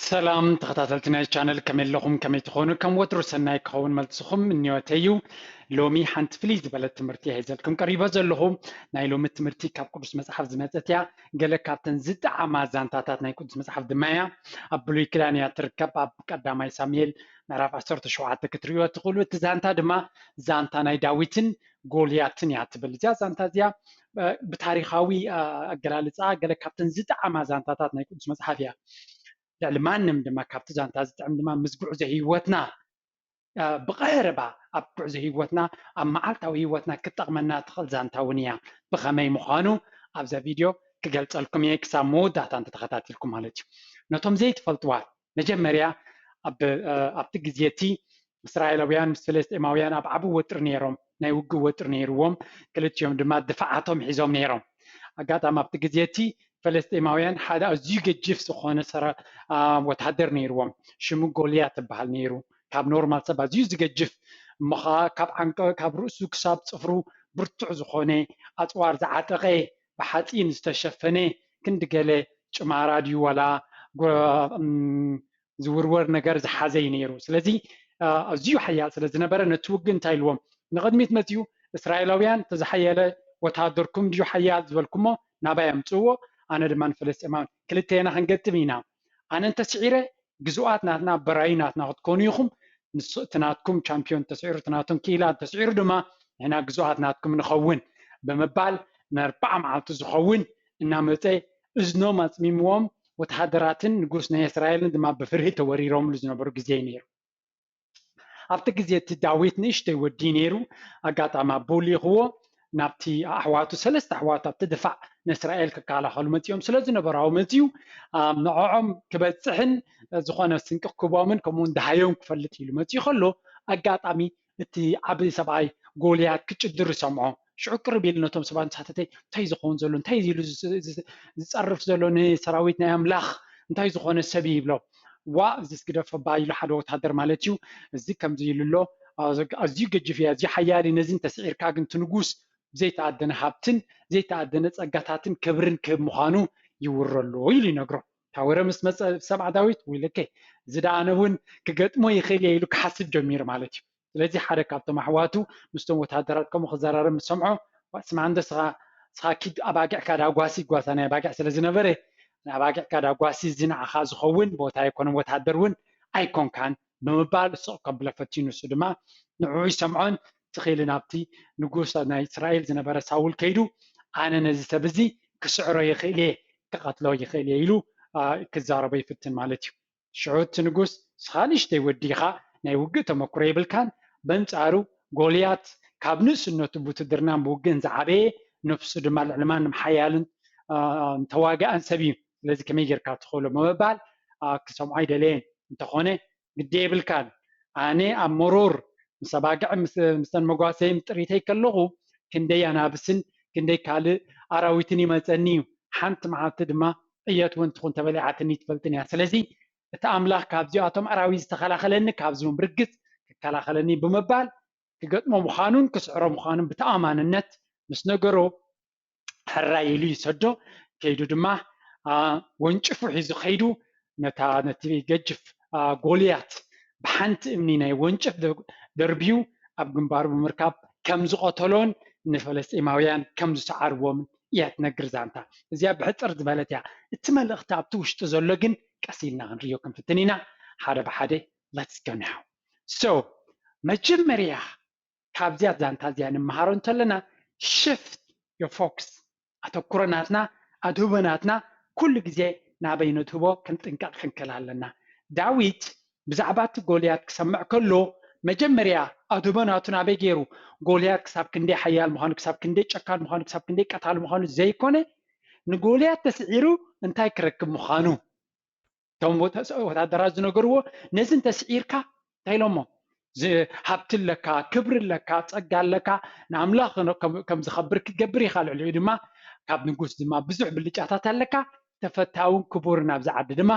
ሰላም ተኸታተልቲ ናይ ቻነል፣ ከመይ ኣለኹም? ከመይ ትኾኑ? ከም ወትሩ ሰናይ ክኸውን መልስኹም ምንዮተይ እዩ። ሎሚ ሓንቲ ፍልይ ዝበለት ትምህርቲ እየ ሒዘልኩም ቀሪበ ዘለኹ። ናይ ሎሚ ትምህርቲ ካብ ቅዱስ መጽሓፍ ዝመጸት እያ። ገለ ካብተን ዝጠዓማ ዛንታታት ናይ ቅዱስ መጽሓፍ ድማ እያ። ኣብ ብሉይ ኪዳን እያ ትርከብ። ኣብ ቀዳማይ ሳሙኤል ምዕራፍ ዓሰርተ ሸውዓተ ክትርእዮ ትኽእሉ። እቲ ዛንታ ድማ ዛንታ ናይ ዳዊትን ጎልያትን እያ ትብል። እዚኣ ዛንታ እዚኣ ብታሪኻዊ ኣገላልፃ ገለ ካብተን ዝጠዓማ ዛንታታት ናይ ቅዱስ መጽሓፍ እያ። ልዕሊ ማንም ድማ ካብቲ ዛንታ ዝጥዕም ድማ ምስ ጉዕዞ ህይወትና ብቐረባ ኣብ ጉዕዞ ህይወትና ኣብ መዓልታዊ ህይወትና ክትጠቕመና ትኽእል ዛንታ እውን እያ። ብኸመይ ምዃኑ ኣብዛ ቪድዮ ክገልጸልኩም እየ፣ ክሳብ መወዳእታ እንተተኸታቲልኩም ማለት እዩ። ነቶም ዘይትፈልጥዋ መጀመርያ ኣብቲ ግዜ እቲ እስራኤላውያን ምስ ፍልስጤማውያን ኣብ ዓቢ ወጥሪ ነይሮም፣ ናይ ውግእ ወጥሪ ነይርዎም። ክልቲኦም ድማ ድፋዓቶም ሒዞም ነይሮም። ኣጋጣሚ ኣብቲ ግዜ እቲ ፍልስጤማውያን ሓደ ኣዝዩ ገጅፍ ዝኾነ ወታደር ነይርዎም። ሽሙ ጎልያት ትበሃል ነይሩ። ካብ ኖርማል ሰብ ኣዝዩ ዝገጅፍ እሞ ኸዓ ካብ ዓንቀ ካብ ርእሱ ክሳብ ጽፍሩ ብርቱዕ ዝኾነ ኣጽዋር ዝዓጠቐ ብሓፂን ዝተሸፈነ ክንዲ ገለ ጭማራ ድዩ ዋላ ዝውርወር ነገር ዝሓዘ እዩ ነይሩ። ስለዚ ኣዝዩ ሓያል ስለ ዝነበረ ነቲ ውግእ እንታይ ኢልዎም ንቕድሚት መፅዩ እስራኤላውያን ተዝሓየለ ወታደርኩም ድዩ ሓያል ዝበልኩሞ ናባይ ኣምፅእዎ፣ ኣነ ድማ ንፍልስጤማውያን ክልተና ክንገጥም ኢና። ኣነ እንተስዒረ ግዙኣት ናትና በራዩ ናትና ክትኮኑ ኢኹም፣ እቲ ናትኩም ቻምፒዮን ተስዒሩ እቲ ናቶም ክኢላ እንተስዒሩ ድማ ንሕና ግዙኣት ናትኩም ንኸውን ብምባል ንኣርባዓ መዓልቲ ዝኸውን እናመፀ እዝኖም ኣፅሚምዎም ወተሃደራትን ንጉስ ናይ እስራኤልን ድማ ብፍርሂ ተወሪሮምሉ ዝነበሩ ግዜ እዩ ነይሩ። ኣብቲ ግዜ እቲ ዳዊት ንእሽተይ ወዲ ነይሩ። ኣጋጣሚ ኣቦ ልኢኽዎ ናብቲ ኣሕዋቱ ሰለስተ ኣሕዋቱ ኣብቲ ድፋዕ ንእስራኤል ክከላኸሉ መፂኦም ስለ ዝነበሩ ኣብኡ መፂኡ ንዕዖም ክበፅሕን ዝኾነ ስንቂ ክህቦምን ከምኡ እውን ደሃዮም ክፈልጥ ኢሉ መፂኡ ከሎ ኣጋጣሚ እቲ ዓቢ ሰብኣይ ጎልያድ ክጭድር ይሰምዖ። ሽዑ ቅርብ ኢሉ ነቶም ሰባት ምስ ሓተተ እንታይ ዝኸውን ዘሎ እንታይ ኢሉ ዝፀርፍ ዘሎ ንሰራዊት ናይ ኣምላኽ እንታይ ዝኾነ ሰብ እዩ ይብሎ። ዋ እዚስ ግደፎ እባ ኢሉ ሓደ ወታደር ማለት እዩ። እዚ ከምዚ ኢሉ ኣሎ ኣዝዩ ገጅፍ እዩ ኣዝዩ ሓያል እዩ ነዚ እንተስዒርካ ግን እቲ ንጉስ ዘይተኣደነ ሃብትን ዘይተኣደነ ጸጋታትን ክብርን ክህብ ምዃኑ ይውረሎ ኢሉ ይነግሮ። ታወረ ምስ መጸ ሰምዓ ዳዊት ወይለከ እዚ ደኣ ኣነ እውን ክገጥሞ ይኽእል እየ ኢሉ ክሓስብ ጀሚሩ ማለት እዩ። ስለዚ ሓደ ካብቶም ኣሕዋቱ ምስቶም ወታደራት ከምኡ ክዘራረብ ምስ ሰምዖ ስማ እንዶ ስኻ ስኻ ኪድ ኣባጊዕካ ዳ ጓሲ ጓሳ ናይ ኣባጊዕ ስለ ዝነበረ ንኣባጊዕካ ዳ ጓሲ እዚ ንዓኻ ዝኸውን ቦታ ኣይኮነን ወታደር እውን ኣይኮንካን ብምባል ስቕ ከብሎ ፈቲኑ እሱ ድማ ንዕኡ ይሰምዖን ትኺሊ ናብቲ ንጉስ ናይ እስራኤል ዝነበረ ሳውል ከይዱ ኣነ ነዚ ሰብ እዚ ክስዕሮ ይኽእል እየ ክቐትሎ ይኽእል እየ ኢሉ ክዛረቦ ይፍትን ማለት እዩ። ሽዑ እቲ ንጉስ ንስኻ ንእሽተይ ወዲ ኢኻ ናይ ውግእ ተመክሮ የብልካን በንጻሩ ጎልያት ካብ ንእስነቱ ብውትድርናን ብውግእን ዝዓበየ ነፍሱ ድማ ልዕሊ ማንም ሓያልን ተዋጋእን ሰብ እዩ ስለዚ ከመይ ጌርካ ትኽእሎ ብምባል ክሰምዖ ኣይደለየን እንተኾነ ግዲ የብልካን ኣነ ኣብ መሮር ምስ ኣባግዕ ምስተን መጓሰይም ጥሪተይ ከለኹ ክንደይ ኣናብስን ክንደይ ካልእ ኣራዊትን ይመፀኒ እዩ ሓንቲ መዓልቲ ድማ ጥየት እውን ትኹን ተበሊዓትኒ ትፈልጥን እያ ስለዚ እቲ ኣምላኽ ካብዚኣቶም ኣራዊት ዝተኸላኸለኒ ካብዚ እውን ብርግፅ ክከላኸለኒ ብምባል ክገጥሞ ምዃኑን ክስዕሮ ምዃኑን ብተኣማንነት ምስ ነገሮ ሕራይ ኢሉ ይሰዶ ከይዱ ድማ ወንጭፉ ሒዙ ከይዱ ነታ ነቲ ገጅፍ ጎልያት ብሓንቲ እምኒ ናይ ወንጭፍ ደርብዩ ኣብ ግንባሩ ብምርካብ ከም ዝቐተሎን ንፈለስጢማውያን ከም ዝሰዓርዎም እያ ትነግር ዛንታ እዚኣ ብሕፅር ዝበለት እያ እቲ መልእኽቲ ኣብቲ ውሽጢ ዘሎ ግን ቀስ ኢልና ክንርዮ ክንፍትን ኢና ሓደ ብሓደ let's go now so መጀመርያ ካብዚኣ ዛንታ እዚኣ ንምሃሮ እንተለና shift your focus ኣተኩሮ ናትና ኣድህቦ ናትና ኩሉ ግዜ ናበይ ነትህቦ ክንጥንቀቕ ክንክእል ኣለና ዳዊት ብዛዕባ እቲ ጎልያድ ክሰምዕ ከሎ መጀመርያ ኣድህቦ ናቱ ናበይ ገይሩ ጎልያድ ክሳብ ክንደይ ሓያል ምዃኑ ክሳብ ክንደይ ጨካን ምዃኑ ክሳብ ክንደይ ቀታሊ ምዃኑ ዘይኮነ ንጎልያድ ተስዒሩ እንታይ ክረክብ ምዃኑ እቶም ወታደራት ዝነገርዎ ነዚ እንተስዒርካ እንታይ ኢሎሞ ሃብቲ ኣለካ ክብሪ ኣለካ ፀጋ ኣለካ ንኣምላኽ ከም ዝኸብር ክትገብር ኢኻ ልዕሊኡ ድማ ካብ ንጉስ ድማ ብዙሕ ብልጫታት ኣለካ ተፈታውን ክቡርን ኣብዚ ዓዲ ድማ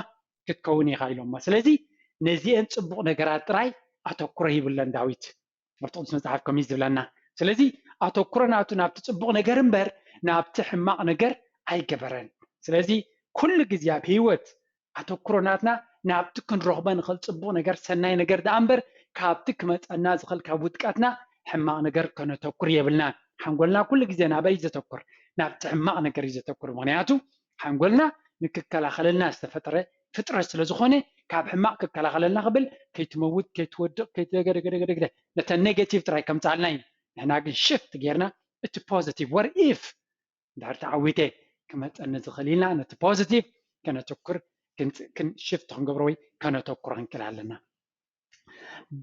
ክትከውን ኢኻ ኢሎሞ ስለዚ ነዚአን ፅቡቕ ነገራት ጥራይ ኣተኩሮ ይብለን ዳዊት ትምህርቲ ቅዱስ መፅሓፍ ከምዩ ዝብለና ስለዚ ኣተኩሮ ናቱ ናብቲ ፅቡቕ ነገር እምበር ናብቲ ሕማቕ ነገር ኣይገበረን ስለዚ ኩሉ ግዜ ኣብ ህይወት ኣተኩሮ ናትና ናብቲ ክንረኽቦ ንኽእል ጽቡቕ ነገር፣ ሰናይ ነገር ደኣ እምበር፣ ካብቲ ክመጸና ዝኽእል ካብ ውድቀትና ሕማቕ ነገር ከነተኩር የብልናን። ሓንጎልና ኩሉ ግዜ ናበይ እዩ ዘተኩር? ናብቲ ሕማቕ ነገር እዩ ዘተኩር። ምኽንያቱ ሓንጎልና ንክከላኸለልና ዝተፈጥረ ፍጥረት ስለ ዝኾነ፣ ካብ ሕማቕ ክከላኸለልና ክብል፣ ከይትመውት፣ ከይትወድቕ፣ ከይትደገደገደገደ፣ ነተን ኔጌቲቭ ጥራይ ከምጽኣልና እዩ። ንሕና ግን ሽፍት ጌርና እቲ ፖዚቲቭ፣ what if እንድሕር ተዓዊተ ክመጸኒ ዝኽእል ኢልና ነቲ ፖዚቲቭ ከነተኩር፣ ሽፍት ክንገብሮ ወይ ከነተኩር ክንክእል ኣለና።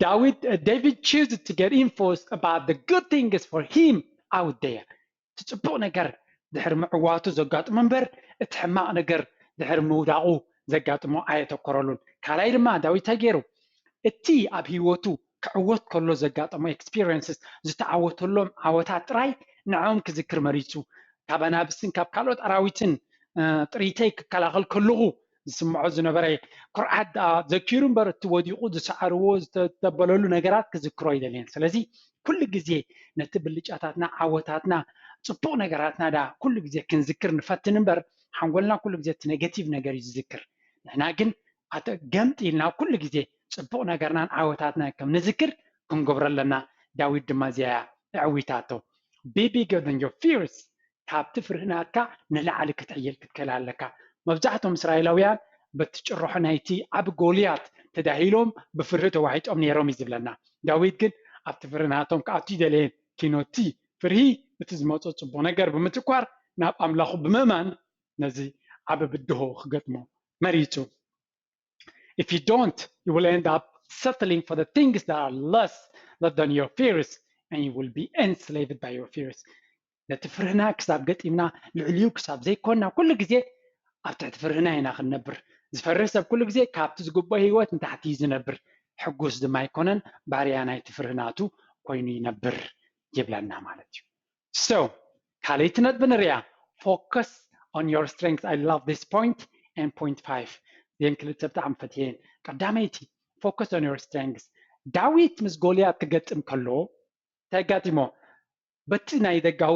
ዳዊት፣ David choose to get info about the good things for him out there። እቲ ጽቡቕ ነገር ድሕሪ ምዕዋቱ ዘጋጥሞ እምበር፣ እቲ ሕማቕ ነገር ድሕሪ ምውዳቑ ዘጋጥሞ ኣየተኮረሉን። ካልኣይ ድማ ዳዊት እንታይ ገይሩ? እቲ ኣብ ህይወቱ ክዕወት ከሎ ዘጋጠሞ ኤክስፒሪየንስስ፣ ዝተዓወተሎም ዓወታት ጥራይ ንዕኦም ክዝክር መሪጹ። ካብ ኣናብስን ካብ ካልኦት ኣራዊትን ጥሪተይ ክከላኸል ከለኹ ዝስምዖ ዝነበረ ኩርዓት ደኣ ዘኪሩ እምበር፣ እቲ ወዲቑ ዝሰዓርዎ ዝተበለሉ ነገራት ክዝክሮ ኣይደልየን። ስለዚ ኩሉ ግዜ ነቲ ብልጫታትና፣ ዓወታትና፣ ጽቡቕ ነገራትና ደኣ ኩሉ ግዜ ክንዝክር ንፈትን እምበር፣ ሓንጎልና ኩሉ ግዜ እቲ ኔጌቲቭ ነገር እዩ ዝዝክር። ንሕና ግን ኣተ ገምጢልና ኩሉ ግዜ ጽቡቕ ነገርናን ዓወታትናን ከም ንዝክር ክንገብሮ ኣለና። ዳዊት ድማ እዚኣ እያ ኣዕዊታቶ። Be bigger than your fears። ካብቲ ፍርህናትካ ንላዕሊ ክትሕይል ክትክእል ኣለካ። መብዛሕትኦም እስራኤላውያን በቲ ጭርሖ ናይቲ ዓቢ ጎልያት ተዳሂሎም ብፍርሂ ተዋሒጦም ነይሮም እዩ ዝብለና። ዳዊት ግን ኣብቲ ፍርህናቶም ክኣቱ ይደለየን። ኪኖቲ ፍርሂ እቲ ዝመጾ ጽቡቕ ነገር ብምትኳር ናብ ኣምላኹ ብምእማን ነዚ ዓቢ ብድሆ ክገጥሞ መሪጹ። If you don't, you will end up settling for the things that are less, less than your fears, and you will be enslaved by your fears. ነቲ ፍርህና ክሳብ ገጢምና ልዕሊኡ ክሳብ ዘይኮንና ኩሉ ግዜ ኣብ ትሕቲ ፍርህና ኢና ክንነብር። ዝፈርህ ሰብ ኩሉ ግዜ ካብቲ ዝግብኦ ህይወት ንታሕቲ እዩ ዝነብር፣ ሕጉስ ድማ ኣይኮነን፣ ባርያ ናይቲ ፍርህናቱ ኮይኑ ይነብር ይብለና ማለት እዩ። So ካልኣይቲ ነጥቢ ንሪኣ፣ focus on your strength። I love this point and point five። እዚአን ክልተ ብጣዕሚ ፈትየን። ቀዳመይቲ፣ focus on your strength። ዳዊት ምስ ጎልያት ክገጥም ከሎ እንታይ ኣጋጢሞ? በቲ ናይ ደጋዊ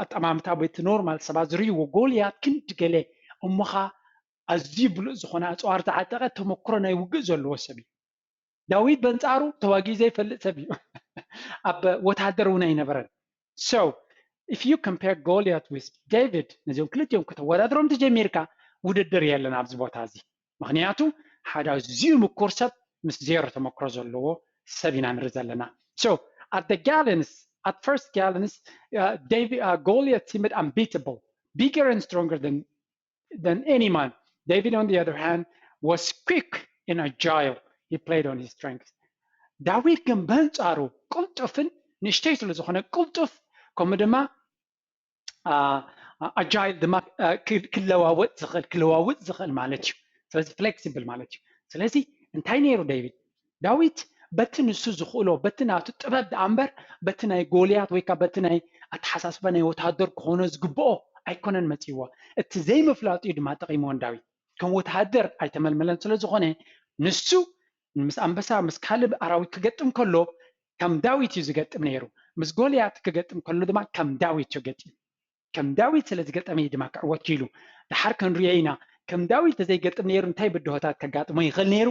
ኣጠማምታ፣ በቲ ኖርማል ሰባት ዝርእይዎ ጎልያት ክንዲ ገለ እሞኻ ኣዝዩ ብሉጽ ዝኾነ ኣጽዋር ዝዓጠቐ ተመክሮ ናይ ውግእ ዘለዎ ሰብ እዩ። ዳዊት በንጻሩ ተዋጊኡ ዘይፈልጥ ሰብ እዩ። ኣብ ወታደር እውን ኣይነበረን። So if you compare Goliath with David፣ ነዚኦም ክልቲኦም ከተወዳድሮም ተጀሚርካ ውድድር የለን ኣብዚ ቦታ እዚ። ምኽንያቱ ሓደ ኣዝዩ ምኩር ሰብ ምስ ዜሮ ተመክሮ ዘለዎ ሰብ ኢና ንርኢ ዘለና። So at the Goliath, at first Goliath, uh, David, uh, Goliath seemed unbeatable, bigger and stronger than than any man. David, on the other hand, was quick and agile. He played on his strength. ዳዊት ግን በንጻሩ ቅልጡፍን ንእሽተይ ስለ ዝኾነ ቅልጡፍ፣ ከምኡ ድማ ኣጃይል ድማ ክለዋወጥ ዝኽእል፣ ክለዋውጥ ዝኽእል ማለት እዩ። ስለዚ ፍሌክሲብል ማለት እዩ። ስለዚ እንታይ ነይሩ ዴቪድ? ዳዊት በቲ ንሱ ዝኽእሎ፣ በቲ ናቱ ጥበብ ደኣ እምበር በቲ ናይ ጎልያት ወይ ከዓ በቲ ናይ ኣተሓሳስባ ናይ ወታደር ክኾኖ ዝግብኦ ኣይኮነን መፂእዎ። እቲ ዘይምፍላጡ እዩ ድማ ጠቒምዎ ንዳዊት። ከም ወታደር ኣይተመልመለን ስለ ዝኾነ፣ ንሱ ምስ ኣንበሳ ምስ ካልእ ኣራዊት ክገጥም ከሎ ከም ዳዊት እዩ ዝገጥም ነይሩ። ምስ ጎልያት ክገጥም ከሎ ድማ ከም ዳዊት እዩ ገጢሙ። ከም ዳዊት ስለ ዝገጠመ እዩ ድማ ክዕወት ክኢሉ። ደሓር ክንሪኦ ኢና። ከም ዳዊት ተዘይገጥም ነይሩ እንታይ ብድሆታት ከጋጥሞ ይኽእል ነይሩ?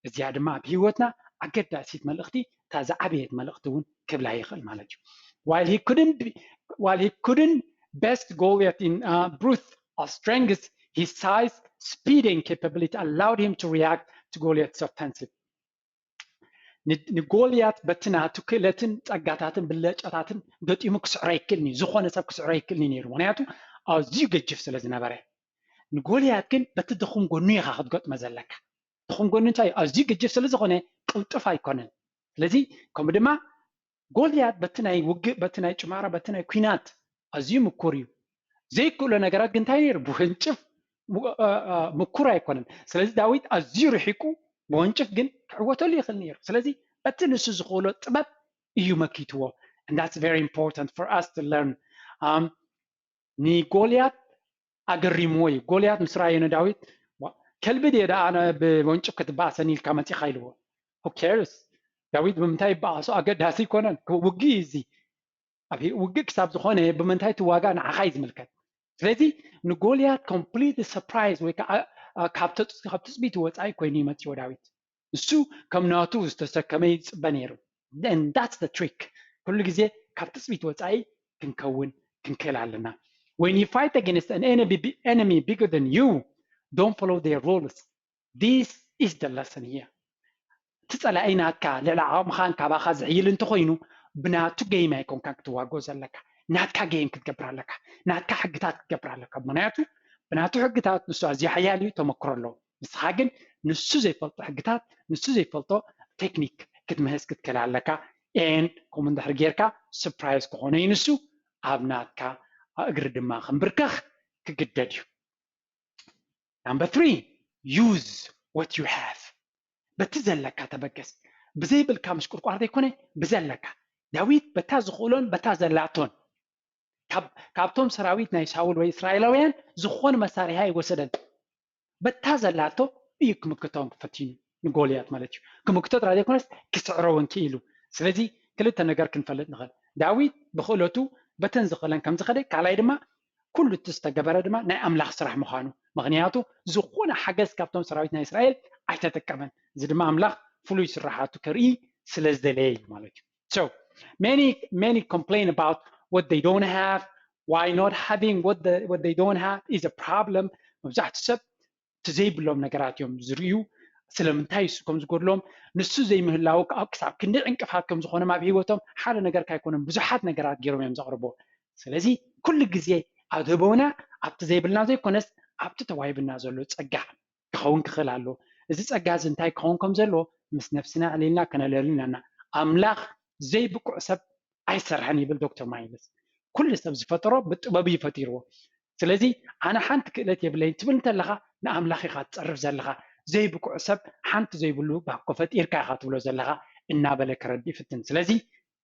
እዚኣ ድማ ኣብ ህይወትና ኣገዳሲት መልእኽቲ፣ እታ ዝዓበየት መልእኽቲ እውን ክብላ ይኽእል ማለት እዩ። While he couldn't be, while he couldn't best Goliath in uh, brute of strength, his size, speed and capability allowed him to react to Goliath's offensive. ንጎልያት በቲ ናቱ ክእለትን ጸጋታትን ብለጫታትን ገጢሙ ክስዕሮ ይክእልኒ፣ ዝኾነ ሰብ ክስዕሮ ይክእልኒ ነይሩ። ምክንያቱ ኣዝዩ ገጅፍ ስለ ዝነበረ። ንጎልያት ግን በቲ ድኹም ጎኑ ኢኻ ክትገጥሞ ዘለካ። ድኹም ጎኑ እንታይ? ኣዝዩ ገጅፍ ስለ ዝኾነ ቅልጡፍ ኣይኮነን። ስለዚ ከምኡ ድማ ጎልያት በቲ ናይ ውግእ፣ በቲ ናይ ጭማራ፣ በቲ ናይ ኲናት ኣዝዩ ምኩር እዩ። ዘይክእሎ ነገራት ግን እንታይ ነይሩ? ብወንጭፍ ምኩር ኣይኮነን። ስለዚ ዳዊት ኣዝዩ ርሒቁ ብወንጭፍ ግን ክዕወተሉ ይኽእል ነይሩ። ስለዚ በቲ ንሱ ዝኽእሎ ጥበብ እዩ መኪትዎ። And that's very important for us to learn. Um, ንጎልያት ኣገሪምዎ እዩ። ጎልያት ምስ ረኣዮ ንዳዊት፣ ከልቢ ድየ ደኣ ኣነ ብወንጭፍ ክትበኣሰኒ ኢልካ መፂኻ ኢልዎ። Who cares? ዳዊት ብምንታይ ይበኣሶ ኣገዳሲ ኣይኮነን። ውግእ እዩ እዚ። ኣብ ውግእ ክሳብ ዝኾነ ብምንታይ ትዋጋእ ንዓኻ እዩ ዝምልከት። ስለዚ ንጎልያት ኮምፕሊት ሰርፕራይዝ ወይ ከዓ ካብ ትፅቢት ወፃኢ ኮይኑ ይመፅዎ ዳዊት። ንሱ ከም ናቱ ዝተሰከመ ይፅበ ነይሩ። That's the trick። ኩሉ ግዜ ካብ ትፅቢት ወፃኢ ክንከውን ክንክእል ኣለና። When you fight against an enemy, enemy bigger than you, don't follow their rules. This is the lesson here. እቲ ፀላኢ ናትካ ልዕሊ ዓቕምኻን ካባኻ ዝሕይል እንተኾይኑ ብናቱ game ኣይኮንካን ክትዋግኦ ዘለካ። ናትካ game ክትገብር ኣለካ። ናትካ ሕግታት ክትገብር ኣለካ። ምክንያቱ ብናቱ ሕግታት ንሱ ኣዝዩ ሓያል እዩ፣ ተመክሮ ኣለዎ። ንስኻ ግን ንሱ ዘይፈልጦ ሕግታት፣ ንሱ ዘይፈልጦ ቴክኒክ ክትምህዝ ክትክእል ኣለካ። And ከምኡ እንድሕር ጌርካ surprise ክኾነ እዩ ንሱ፣ ኣብ ናትካ እግሪ ድማ ክንብርከኽ ክግደድ እዩ። Number three, use what you have. በቲ ዘለካ ተበገስ። ብዘይብልካ ምሽቁርቋር ዘይኮነ ብዘለካ። ዳዊት በታ ዝኽእሎን በታ ዘላቶን ካብቶም ሰራዊት ናይ ሳውል ወይ እስራኤላውያን ዝኾነ መሳርሒ ኣይወሰደን። በታ ዘላቶ እዩ ክምክቶ ፈቲኑ፣ ንጎልያት ማለት እዩ። ክምክቶ ጥራይ ዘይኮነስ ክስዕሮ እውን ክኢሉ። ስለዚ ክልተ ነገር ክንፈልጥ ንኽእል። ዳዊት ብኽእለቱ በተን ዝኽእለን ከም ዝኸደ፣ ካልኣይ ድማ ኩሉ እቲ ዝተገበረ ድማ ናይ ኣምላኽ ስራሕ ምዃኑ፣ ምኽንያቱ ዝኾነ ሓገዝ ካብቶም ሰራዊት ናይ እስራኤል ኣይተጠቀመን። እዚ ድማ ኣምላኽ ፍሉይ ስራሓቱ ከርኢ ስለ ዝደለየ እዩ ማለት እዩ። So many many complain about what they don't have. Why not having what the what they don't have is a problem. መብዛሕትኡ ሰብ እቲ ዘይብሎም ነገራት እዮም ዝርእዩ። ስለምንታይ እሱ ከም ዝጎድሎም፣ ንሱ ዘይምህላው ከዓ ክሳብ ክንደይ ዕንቅፋት ከም ዝኾኖም ኣብ ህይወቶም ሓደ ነገር ካይኮነም ብዙሓት ነገራት ገይሮም እዮም ዘቕርቡ። ስለዚ ኩሉ ግዜ ኣብ ዝህበውና ኣብቲ ዘይብልና ዘይኮነስ ኣብቲ ተዋሂብና ዘሎ ጸጋ ክኸውን ክኽእል ኣሎ። እዚ ጸጋ እዚ እንታይ ክኸውን ከም ዘለዎ ምስ ነፍስና ኣዕሊልና ከነለሉ ኣለና። ኣምላኽ ዘይብቁዕ ሰብ ኣይሰርሐን ይብል ዶክተር ማይልስ። ኩሉ ሰብ ዝፈጠሮ ብጥበቡ እዩ ፈጢርዎ። ስለዚ ኣነ ሓንቲ ክእለት የብለይን ትብል እንተለኻ ንኣምላኽ ኢኻ ትጸርፍ ዘለኻ። ዘይብቁዕ ሰብ ሓንቲ ዘይብሉ ባኮ ፈጢርካ ኢኻ ትብሎ ዘለኻ እናበለ ከረዲ ይፍትን። ስለዚ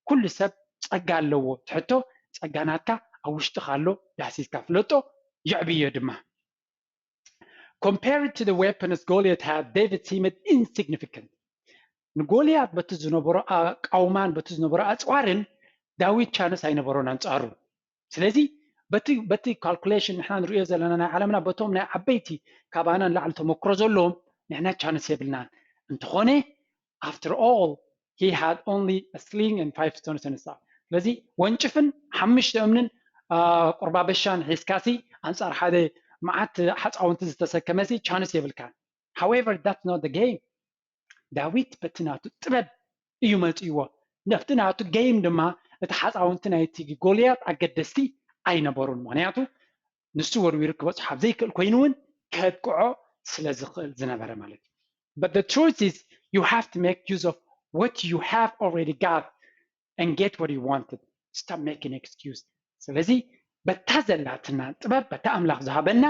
ኩሉ ሰብ ጸጋ ኣለዎ። ትሕቶ ጸጋ ናትካ ኣብ ውሽጥኻ ኣሎ፣ ዳህሲስካ ፍለጦ፣ የዕብዮ ድማ። Compared to the weapons Goliath had, David seemed insignificant. ንጎልያት በቲ ዝነበሮ ኣቃውማን በቲ ዝነበሮ ኣፅዋርን ዳዊት ቻንስ ኣይነበሮን ኣንፃሩ። ስለዚ በቲ በቲ ካልኩሌሽን ንሕና ንሪኦ ዘለና ናይ ዓለምና በቶም ናይ ዓበይቲ ካባና ንላዕሊ ተመክሮ ዘለዎም ንሕና ቻንስ የብልናን። እንተኾነ after all he had only a sling and five stones and stuff። ስለዚ ወንጭፍን ሓሙሽተ እምንን ቁርባበሻን ሒዝካሲ ኣንፃር ሓደ መዓት ሓፃውንቲ ዝተሰከመሲ ቻንስ የብልካን። However, that's not the game. ዳዊት በቲ ናቱ ጥበብ እዩ መፅእዎ። ነፍቲ ናቱ game ድማ እቲ ሓፃውንቲ ናይቲ ጎልያት ኣገደስቲ ኣይነበሩን። ምክንያቱ ንሱ ወርዊሩ ክበፅሖ ኣብ ዘይክእል ኮይኑ እውን ከጥቅዖ ስለ ዝኽእል ዝነበረ ማለት እዩ። But the truth is, you have to make use of what you have already got and get what you wanted. Stop making excuse. ስለዚ በታ ዘላትና ጥበብ በታ ኣምላኽ ዝሃበና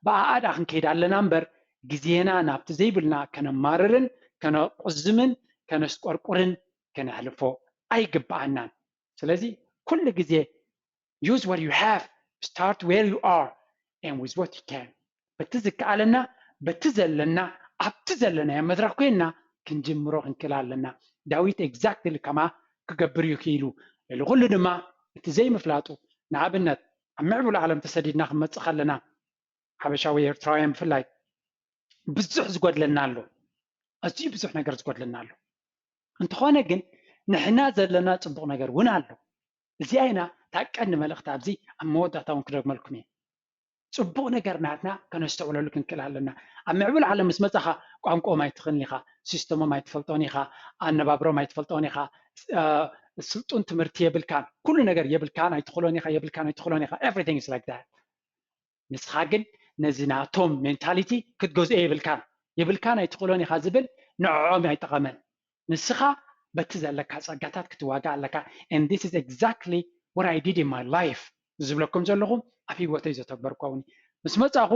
ብኣኣ ደኣ ክንከይድ ኣለና እምበር ግዜና ናብቲ ዘይብልና ከነማርርን ከነቁዝምን ከነስቆርቁርን ከነሕልፎ ኣይግብኣናን። ስለዚ ኩሉ ግዜ use what you have, start where you are and with what you can። በቲ ዝከኣለና በቲ ዘለና ኣብቲ ዘለናዮ መድረኽ ኮይንና ክንጅምሮ ክንክእል ኣለና። ዳዊት exactly ከማ ክገብር እዩ ክኢሉ። ልዕሊ ኩሉ ድማ እቲ ዘይምፍላጡ ንኣብነት ኣብ ምዕቡል ዓለም ተሰዲድና ክንመፅእ ከለና ሓበሻዊ ኤርትራውያን ብፍላይ ብዙሕ ዝጎድለና ኣሎ። ኣዝዩ ብዙሕ ነገር ዝጎድለና ኣሎ። እንተኾነ ግን ንሕና ዘለና ፅቡቕ ነገር እውን ኣሎ። እዚኣ ኢና እታ ቀንዲ መልእኽቲ ኣብዚ ኣብ መወዳእታ እውን ክደግመልኩም እየ። ፅቡቕ ነገር ናትና ከነስተውዕለሉ ክንክእል ኣለና። ኣብ ምዕቡል ዓለም ምስ መፃኻ ቋንቋኦም ኣይትኽእልን ኢኻ፣ ሲስተሞም ኣይትፈልጦን ኢኻ፣ ኣነባብሮም ኣይትፈልጦን ኢኻ፣ ስልጡን ትምህርቲ የብልካን፣ ኩሉ ነገር የብልካን ኣይትኽእሎን ኢኻ፣ የብልካን ኣይትኽእሎን ኢኻ። Everything is like that። ንስኻ ግን ነዚ ናቶም ሜንታሊቲ ክትገዝኦ የብልካን። የብልካን ኣይትኽእሎን ኢኻ ዝብል ንዕኦም ኣይጠቐመን። ንስኻ በቲ ዘለካ ጸጋታት ክትዋጋእ ኣለካ። And this is exactly what I did in my life። ዝብለኩም ዘለኹ ኣብ ህይወተይ ዘተግበርኩ እውን ምስ መጻኹ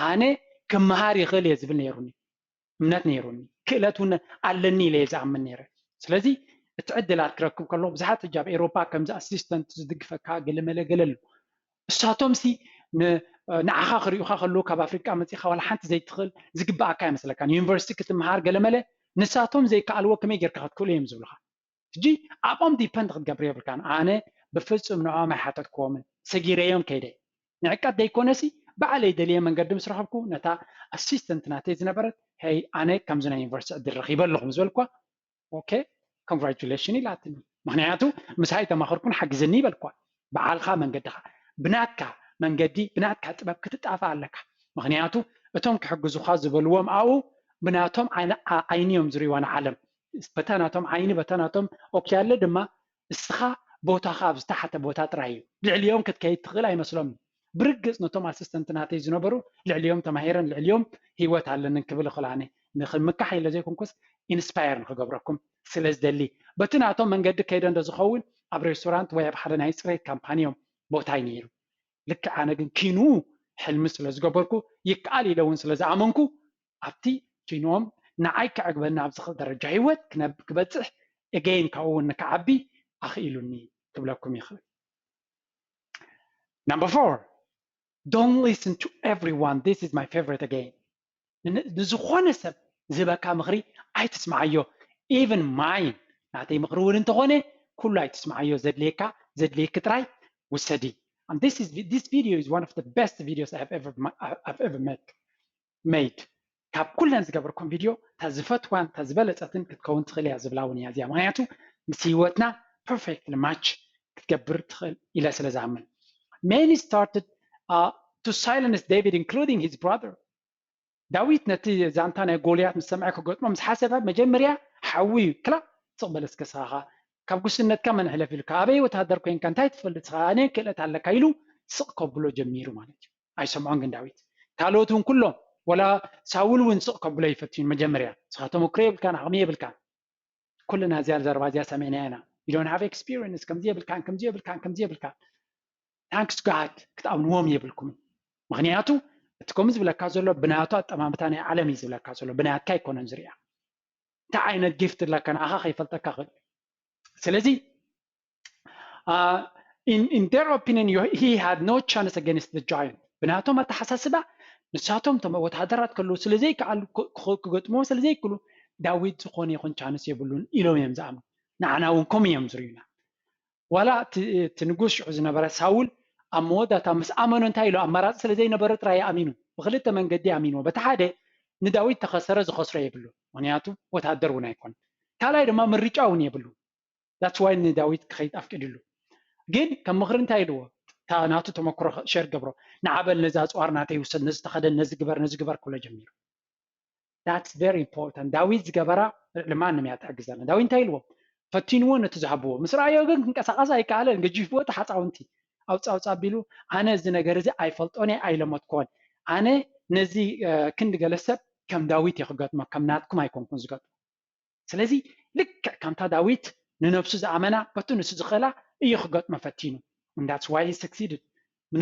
ኣነ ክመሃር ይኽእል እየ ዝብል ነይሩኒ። እምነት ነይሩኒ፣ ክእለት እውን ኣለኒ ኢለ እየ ዝኣምን ነይረ። ስለዚ እቲ ዕድላት ክረክብ ከለኹ ብዙሓት ሕጂ ኣብ ኤውሮፓ ከምዚ ኣሲስተንት ዝድግፈካ ገለመለ ገለ ኣሎ። እሳቶም ሲ ንዓኻ ክሪኡኻ ከለዉ ካብ ኣፍሪቃ መፂኻ ዋላ ሓንቲ ዘይትኽእል ዝግብኣካ ይመስለካ። ንዩኒቨርሲቲ ክትምሃር ገለመለ ንሳቶም ዘይከኣልዎ ከመይ ጌርካ ክትክእሉ እዮም ዝብሉኻ። ሕጂ ኣብኦም ዲፐንድ ክትገብር የብልካን። ኣነ ብፍፁም ንዕኦም ኣይሓተትክዎምን፣ ሰጊረዮም ከይደ። ንዕቀት ዘይኮነሲ ባዕለይ ደልየ መንገዲ ምስ ረኸብኩ ነታ ኣሲስተንት ናተይ ዝነበረት ሄይ ኣነ ከምዚ ናይ ዩኒቨርሲቲ ዕድል ረኺበ ኣለኹ ምስ በልኳ okay congratulation ኢላትኒ። ምክንያቱ ምሳይ ተማኸርኩን ሓግዝኒ ይበልኳ። በዓልካ መንገድካ ብናትካ መንገዲ ብናትካ ጥበብ ክትጣፋ ኣለካ። ምክንያቱ እቶም ክሕግዙካ ዝበልዎም ኣብኡ ብናቶም ዓይኒ እዮም ዝሪእዋ ንዓለም። በታ ናቶም ዓይኒ በታ ናቶም ኦክያለ ድማ እስኻ ቦታኻ ኣብ ዝተሓተ ቦታ ጥራይ እዩ። ልዕሊኦም ክትከይድ ትኽእል ኣይመስሎምን። ብርግጽ ነቶም ኣሲስተንት ናተይ ዝነበሩ ልዕሊኦም ተማሂረን ልዕሊኦም ህይወት ኣለንን ክብል እኽእል ኣነ። ንክምካሕ ኢለ ዘይኮንኩስ ኢንስፓየር ንክገብረኩም ስለ ዝደሊ በቲ ናቶም መንገዲ ከይደ እንዶ ዝኸውን ኣብ ሬስቶራንት ወይ ኣብ ሓደ ናይ ፅሬት ካምፓኒ እዮም ቦታይ ነይሩ። ልክዕ ኣነ ግን ኪኑ ሕልሚ ስለ ዝገበርኩ ይከኣል ኢለ እውን ስለ ዝኣመንኩ ኣብቲ ኪኖም ንዓይ ክዕግበኒ ኣብ ዝኽእል ደረጃ ህይወት ክነብ- ክበፅሕ እገይን ካብኡ እውን ንክዓቢ ኣኽኢሉኒ ክብለኩም ይኽእል። Number four, don't listen to everyone. This is my favorite again. ን- ንዝኾነ ሰብ ዝህበካ ምኽሪ ኣይትስምዓዮ። Even mine ናተይ ምኽሪ እውን እንተኾነ ኩሉ ኣይትስምዓዮ። ዘድልየካ ዘድልየኪ ጥራይ ውሰዲ። And this is this video is one of the best videos I have ever ma- I- I've ever made. Made ካብ ኩለን ዝገበርኩም ቪድዮ እታ ዝፈትዋን እታ ዝበለፀትን ክትከውን ትኽእል እያ ዝብላ እውን እያ እዚኣ። ምክንያቱ ምስ ህይወትና perfectly match ክትገብር ትኽእል ኢለ ስለ ዝኣምን። Many started uh, to silence David, including his brother. ዳዊት ነቲ ዛንታ ናይ ጎልያት ምስ ሰምዐ ክገጥሞ ምስ ሓሰበ መጀመርያ ሓዊ እዩ ክላ ስቕ በለ እስከ ስኻ ካብ ጉስነትካ መን ሕለፍ ኢሉካ ኣበይ ወታደር ኮንካ እንታይ ትፈልጥ ስኻ ኣነ ክእለት ኣለካ ኢሉ ስቕ ከብሎ ጀሚሩ ማለት እዩ። ኣይሰምዖን ግን ዳዊት ካልኦት እውን ኩሎም ወላ ሳውል እውን ስቕ ከብሎ ይፈትዩ መጀመርያ ስኻ ተመክሮ የብልካን ዓቕሚ የብልካን ኩልና እዚኣ ዘረባ እዚኣ ሰሚዕና ኢና you don't have experience ከምዚ የብልካን ከምዚ የብልካን ከምዚ የብልካን thanks God ክትኣምንዎም የብልኩምን ምክንያቱ እቲ ከምኡ ዝብለካ ዘሎ ብናቱ ኣጠማምታ ናይ ዓለም እዩ ዝብለካ ዘሎ ብናትካ ኣይኮነን ዝሪኣ እንታይ ዓይነት ጊፍት ኣለካ ንኣኻ ከይፈልጠካ ክእል ስለዚ uh, in, in their opinion you, he had no chance against the giant ብናቶም ኣተሓሳስባ ንሳቶም ቶም ወታደራት ከለዉ ስለዘይከኣሉ ክገጥምዎ ስለዘይክእሉ ዳዊት ዝኾነ ይኹን ቻንስ የብሉን ኢሎም እዮም ዝኣምኑ ንዓና እውን ከምኡ እዮም ዝርዩና ዋላ እቲ ንጉስ ሽዑ ዝነበረ ሳውል ኣብ መወዳእታ ምስ ኣመኖ እንታይ ኢሉ ኣማራፂ ስለዘይነበረ ጥራይ ኣሚኑ ብክልተ መንገዲ ኣሚንዎ በቲ ሓደ ንዳዊት ተኸሰረ ዝኸስሮ የብሉ ምክንያቱ ወታደር እውን ኣይኮነ ካልኣይ ድማ ምርጫ እውን የብሉ that's why ንዳዊት ክኸይድ ኣፍቂድሉ ግን ከም ምኽሪ እንታይ ኢልዎ እታ ናቱ ተመክሮ ሸር ገብሮ ንዓበል ነዚ ኣፅዋር ናተይ ውሰድ ነዚ ተኸደን ነዚ ግበር ነዚ ግበር ክብሎ ጀሚሩ that's very important ዳዊት ዝገበራ ልዕሊ ማንም እያ ትሕግዘና ዳዊት እንታይ ኢልዎ ፈቲንዎ ነቲ ዝሃብዎ ምስ ረኣዮ ግን ክንቀሳቐስ ኣይከኣለን ገጂፍዎ ተሓፃውንቲ ኣውፃ ኣውፃ ኣቢሉ ኣነ እዚ ነገር እዚ ኣይፈልጦን እየ ኣይለመድኮን ኣነ ነዚ ክንዲ ገለ ሰብ ከም ዳዊት እየ ክገጥሞ ከም ናትኩም ኣይኮንኩን ዝገጥሞ ስለዚ ልክዕ ከምታ ዳዊት ንነብሱ ዝኣመና በቲ ንሱ ዝኽእላ እዩ ክገጥሞ ፈቲኑ that's why he succeeded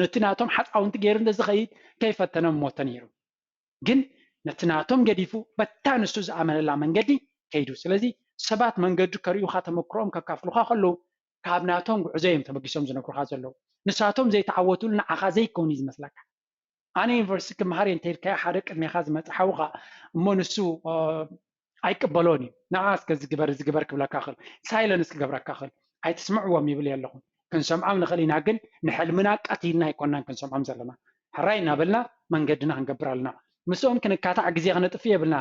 ነቲ ናቶም ሓፃውንቲ ገይሩ እንተዝኸይድ ከይፈተኖም ሞተ ነይሩ ግን ነቲ ናቶም ገዲፉ በታ ንሱ ዝኣመነላ መንገዲ ከይዱ ስለዚ ሰባት መንገዱ ከርእዩካ ተመክሮኦም ከካፍሉካ ከለዉ ካብ ናቶም ጉዕዞ እዮም ተበጊሶም ዝነግሩካ ዘለዉ ንሳቶም ዘይተዓወትሉ ንዓኻ ዘይከውን እዩ ዝመስለካ ኣነ ዩኒቨርሲቲ ክመሃር እየ እንተኢልካዮ ሓደ ቅድሜኻ ዝመፀ ሓውኻ እሞ ንሱ ኣይቅበሎን እዩ ንዓ እስከ ዝግበር ዝግበር ክብለካ ክእል ሳይለንስ ክገብረካ ክእል ኣይትስምዕዎም ይብል የለኹም ክንሰምዖም ንኽእል ኢና ግን ንሕልምና ቀቲልና ኣይኮናን ክንሰምዖም ዘለና ሕራይ እናበልና መንገድና ክንገብር ኣለና ምስኦም ክንካታዕ ግዜ ክነጥፍ የብልና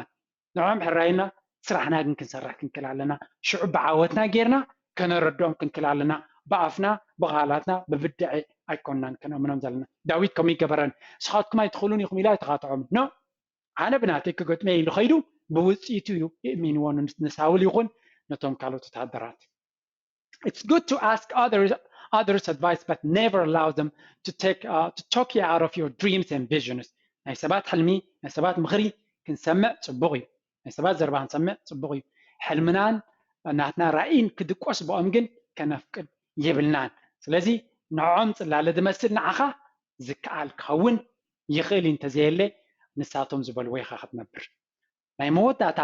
ንዕኦም ሕራይና ስራሕና ግን ክንሰርሕ ክንክል ኣለና ሽዑ ብዓወትና ጌርና ከነረድኦም ክንክል ኣለና ብኣፍና ብቓላትና ብብድዐ ኣይኮናን ከነእምኖም ዘለና ዳዊት ከምኡ ይገበረን ስኻትኩም ኣይትኽእሉን ኢኹም ኢሉ ኣይተኻትዖም ኖ ኣነ ብናተይ ክገጥመ ኢሉ ኸይዱ ብውፅኢቱ እዩ የእሚንዎ ንሳውል ይኹን ነቶም ካልኦት ወታደራት It's good to ask others, others advice, but never allow them to take uh, to talk you out of your dreams and visions. ናይ ሰባት ሕልሚ ናይ ሰባት ምኽሪ ክንሰምዕ ፅቡቕ እዩ ናይ ሰባት ዘረባ ክንሰምዕ ፅቡቕ እዩ ሕልምናን ናትና ራእይን ክድቆስ ብኦም ግን ከነፍቅድ የብልናን ስለዚ ንዕኦም ፅላለ ዝመስል ንዓኻ ዝከኣል ክኸውን ይኽእል እዩ እንተዘየለ ንሳቶም ዝበልዎ ኢኻ ክትነብር ናይ መወዳእታ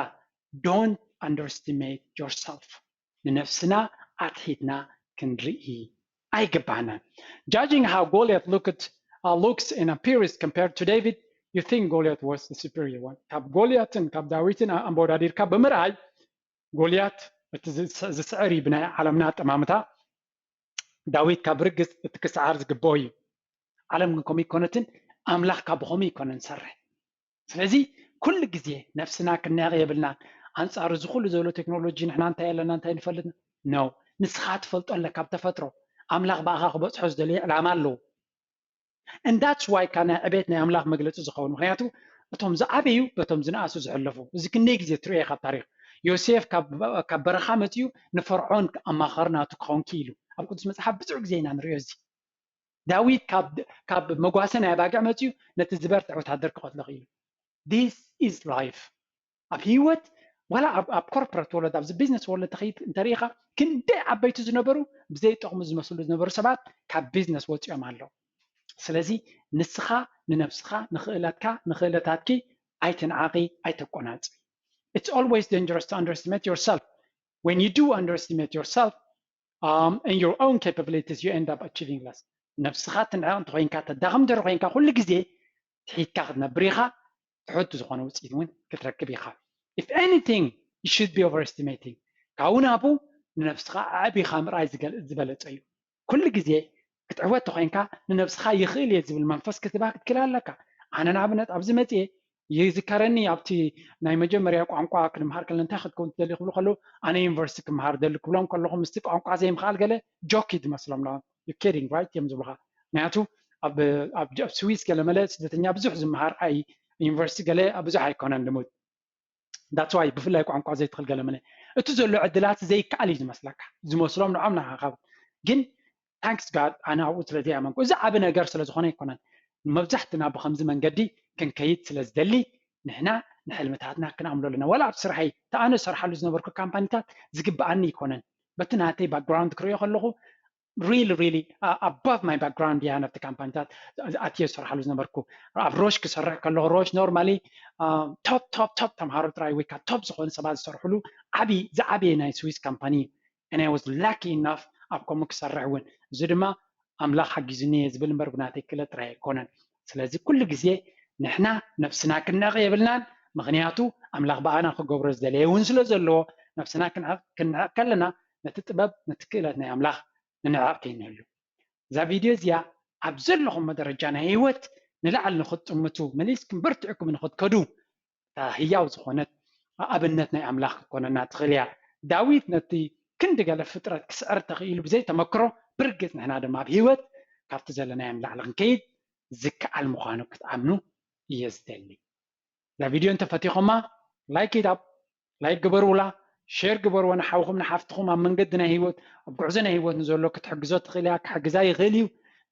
don't underestimate yourself ንነፍስና ኣትሒትና ክንርኢ ኣይግባናን judging how Goliath looked uh, looks and appears compared to David you think Goliath was the superior one ካብ ጎልያትን ካብ ዳዊትን ኣወዳዲርካ ብምርኣይ ጎልያት እቲ ዝስዕር እዩ ብናይ ዓለምና ኣጠማምታ ዳዊት ካብ ርግፅ እቲ ክሰዓር ዝግብኦ እዩ ዓለም ግን ከምኡ ይኮነትን ኣምላኽ ካብ ብኸምኡ ይኮነን ዝሰርሕ። ስለዚ ኩሉ ግዜ ነፍስና ክንንዕቕ የብልናን። ኣንጻር እዚ ኩሉ ዘሎ ቴክኖሎጂ ንሕና እንታይ ኣለና እንታይ ንፈልጥ ነው። ንስኻ ትፈልጦ ኣለካ ኣብ ተፈጥሮ ኣምላኽ ብኣኻ ክበጽሖ ዝደለየ ዕላማ ኣለዎ። And that's why ካ ናይ ዕቤት ናይ ኣምላኽ መግለጺ ዝኸውን። ምክንያቱ እቶም ዝዓበዩ በቶም ዝነኣሱ ዝሕለፉ። እዚ ክንደይ ግዜ ትርእዮ ኢኻ ኣብ ታሪኽ። ዮሴፍ ካብ በረኻ መጺኡ ንፈርዖን ኣማኻሪ ናቱ ክኸውን ክኢሉ። ኣብ ቅዱስ መጽሓፍ ብዙሕ ግዜ ኢና ንርእዮ እዚ። ዳዊት ካብ መጓሰ ናይ ኣባግዕ መጺኡ ነቲ ዝበርትዕ ወታደር ክቐትሎ ክኢሉ። This is life። ኣብ ህይወት ዋላ ኣብ ኮርፖሬት ወርልድ ኣብዚ ቢዝነስ ወርልድ ተኸይድ እንተሪኢኻ ክንደይ ዓበይቲ ዝነበሩ ብዘይጠቕሙ ዝመስሉ ዝነበሩ ሰባት ካብ ቢዝነስ ወፂኦም ኣለዉ። ስለዚ ንስኻ ንነብስኻ ንኽእለትካ ንኽእለታትኪ ኣይትንዓቒ ኣይተቆናፅቢ። It's always dangerous to underestimate yourself. When you do underestimate yourself um, and your own capabilities you end up achieving less. ነብስኻ ትንዕቕ እንተኮይንካ ተዳኽም ድሕሪ ኮይንካ ኩሉ ግዜ ትሒትካ ክትነብር ኢኻ። ትሑት ዝኾነ ውፅኢት እውን ክትረክብ ኢኻ። If anything you should be overestimating ካብኡ ናብኡ ንነብስኻ ኣዕቢኻ ምርኣይ ዝበለፀ እዩ። ኩሉ ግዜ ክትዕወት ተኮይንካ ንነብስኻ ይኽእል እየ ዝብል መንፈስ ክትባ ክትክእል ኣለካ። ኣነ ንኣብነት ኣብዚ መፅየ ይዝከረኒ ኣብቲ ናይ መጀመርያ ቋንቋ ክንምሃር ከለና እንታይ ክትከውን ትደሊ ክብሉ ከለዉ ኣነ ዩኒቨርሲቲ ክምሃር ደሊ ክብሎም ከለኹ ምስቲ ቋንቋ ዘይምኽኣል ገለ ጆክ እዩ ዝመስሎም። You kidding right እዮም ዝብሉኻ። ምክንያቱ ኣብ ስዊስ ገለ መለ ስደተኛ ብዙሕ ዝምሃር ኣይ ዩኒቨርሲቲ ገለ ብዙሕ ኣይኮነን ልሙድ። That's why ብፍላይ ቋንቋ ዘይትኽእል ገለ መለ እቲ ዘሎ ዕድላት ዘይከኣል እዩ ዝመስለካ ዝመስሎም ንዖም ንዓኻ ግን thanks God ኣነ ኣብኡ ስለ ዘይኣመንኩ እዚ ዓቢ ነገር ስለ ዝኾነ ኣይኮነን። መብዛሕትና ብከምዚ መንገዲ ክንከይድ ስለ ዝደሊ ንሕና ንሕልምታትና ክንኣምሎ ኣለና። ዋላ ኣብ ስርሐይ እቲ ኣነ ዝሰርሓሉ ዝነበርኩ ካምፓኒታት ዝግብኣኒ ኣይኮነን። በቲ ናተይ ባክግራውንድ ክርእዮ ከለኹ really really above my background እያ ናብቲ ካምፓኒታት ኣትየ ዝሰርሓሉ ዝነበርኩ። ኣብ ሮሽ ክሰርሕ ከለኹ ሮሽ normally top top top ተምሃሮ ጥራይ ወይ ከዓ ቶፕ ዝኾኑ ሰባት ዝሰርሕሉ ዓቢ ዝዓበየ ናይ ስዊስ ካምፓኒ እዩ። And I was lucky enough ኣብ ከምኡ ክሰርሕ እውን። እዚ ድማ ኣምላኽ ሓጊዙኒ እየ ዝብል እምበር ብናተይ ክእለት ጥራይ ኣይኮነን። ስለዚ ኩሉ ግዜ ንሕና ነብስና ክንንዕቕ የብልናን። ምክንያቱ ኣምላኽ ብኣና ክገብሮ ዝደለየ እውን ስለ ዘለዎ ነብስና ክንዕቕ ከለና ነቲ ጥበብ ነቲ ክእለት ናይ ኣምላኽ ንንዕቕ ከይንህሉ። እዛ ቪድዮ እዚኣ ኣብ ዘለኹሞ ደረጃ ናይ ህይወት ንላዕሊ ንክትጥምቱ መሊስኩም በርቲዕኩም ንክትከዱ እታ ህያው ዝኾነት ኣብነት ናይ ኣምላኽ ክትኮነና ትኽእል እያ። ዳዊት ነቲ ክንዲ ገለ ፍጥረት ክስዕር ተኽኢሉ ብዘይተመክሮ ብርግጽ ንሕና ድማ ኣብ ህይወት ካብቲ ዘለናዮ ንላዕሊ ክንከይድ ዝከኣል ምዃኑ ክትኣምኑ እየ ዝደሊ። እዛ ቪድዮ እንተፈቲኹማ like it up like ግበሩላ፣ ሼር ግበርዎ ንሓውኹም ንሓፍትኹም ኣብ መንገዲ ናይ ህይወት ኣብ ጉዕዞ ናይ ህይወት ንዘሎ ክትሕግዞ ትኽእል እያ ክሕግዛ ይኽእል እዩ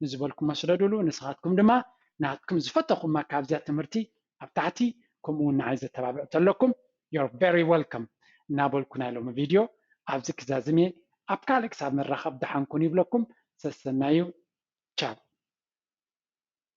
ንዝበልኩሞ ስደዱሉ። ንስኻትኩም ድማ ናትኩም ዝፈተኹማ ካብዚያ ትምህርቲ ኣብ ታሕቲ ከምኡ እውን ንዓይ ዘተባብዕ ተለኩም you're very welcome እናበልኩ ናይ ሎሚ ቪድዮ ኣብዚ ክዛዝም እየ። ኣብ ካልእ ክሳብ ንራኸብ ደሓንኩን ይብለኩም። ሰሰናዩ። ቻው።